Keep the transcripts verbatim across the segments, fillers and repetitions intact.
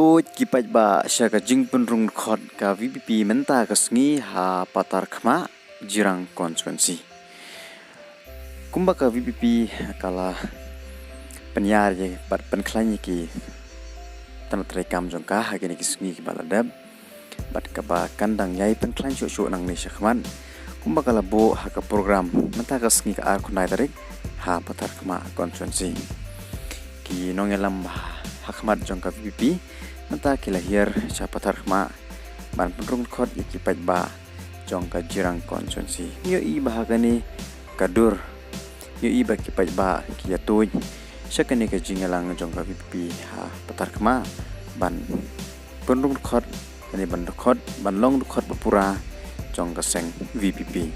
Tuid ki paidbah sha ka jingpynrung dkhot ka VPP mynta ka sngi ha Patharkhmah, Jirang Constituency. Kumba ka VPP ka la pynïar ïa bad pynkhlaiñ ïa ki tnat treikam jong ka ha kine ki sngi kiba la dep, bad kaba kan dang ïai pynkhlaiñ shuh shuh nangne shakhmat, kumba ka la buh ha ka program mynta ka sngi ka arphew khyndai tarik ha Patharkhmah Constituency. Ki nongïalam ha khmat jong ka VPP mynta ki la hiar sha Patharkhmah ban pynrung dkhot ïa ki paidbah jong ka Jirang Constituency. Ngi ïohi ba ha kane ka dur, ngi ïohi ba ki paidbah ki ïa tuid sha kane ka jingïalang jong ka VPP ha Patharkhmah ban pynrung dkhot, kane ban dkhot, ban long dkhot ba pura jong ka seng VPP.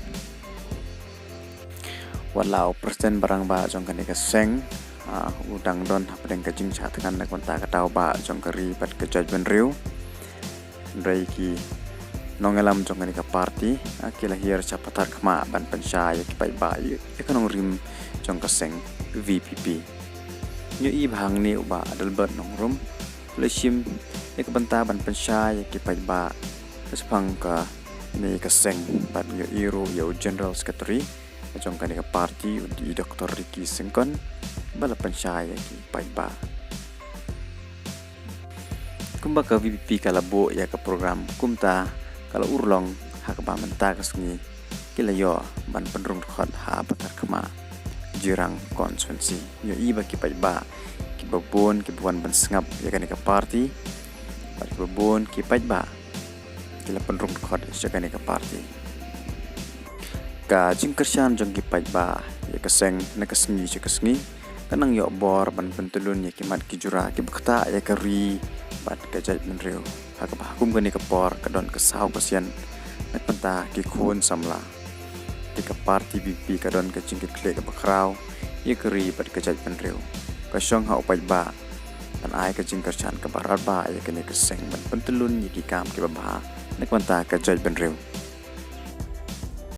Wat la u President ba rangbah jong kane ka seng, ah, u dang don hapdeng ka jingshah thngan na ka bynta ka daw bah jong ka ri bad ka jaitbynriew, hynrei ki nongïalam jong kane ka party, ah, ki la hiar sha Patharkhmah ban pynshai ïa ki paidbah ïa, ïa ka nongrim jong ka seng VPP. Ngi ïohi ba hangne u Bah Adelbert Nongrum u la shim ïa ka bynta ban pynshai ïa ki paidbah shaphang kane ka seng, bad ngi ïohi ruh ïa u General Secretary jong kane ka party, u Dr Ricky Syngkon, ba la pynshai ïa ki paidbah. Kumba ka VPP ka la buh ïa ka program kumta, ka la urlong ha kaba mynta ka sngi ki la ïoh ban pynrung dkhot ha Patharkhmah, Jirang Constituency. Ngi ïohi ba ki paidbah kiba bun kiba wan ban sngap ïa kane ka party, bad kiba bun ki paidbah ki la pynrung dkhot sha kane ka party. Ka jingkyrshan jong ki paidbah ïa ka seng na ka sngi sha ka sngi ka nang ïoh bor ban pyntyllun ïa ki mat ki jura kiba ktah ïa ka ri bad ka jaitbynriew, ha kaba ha kum kane ka por ka don ka saw ka sian na ka bynta ki khun samla. Te ka party VPP ka don ka jingkitkhlieh kaba khraw ïa ka ri bad ka jaitbynriew. Ka shong ha u paidbah ban ai ka jingkyrshan kaba radbah ïa kane ka seng ban pyntyllun ïa ki kam kiba bha na ka bynta ka jaitbynriew.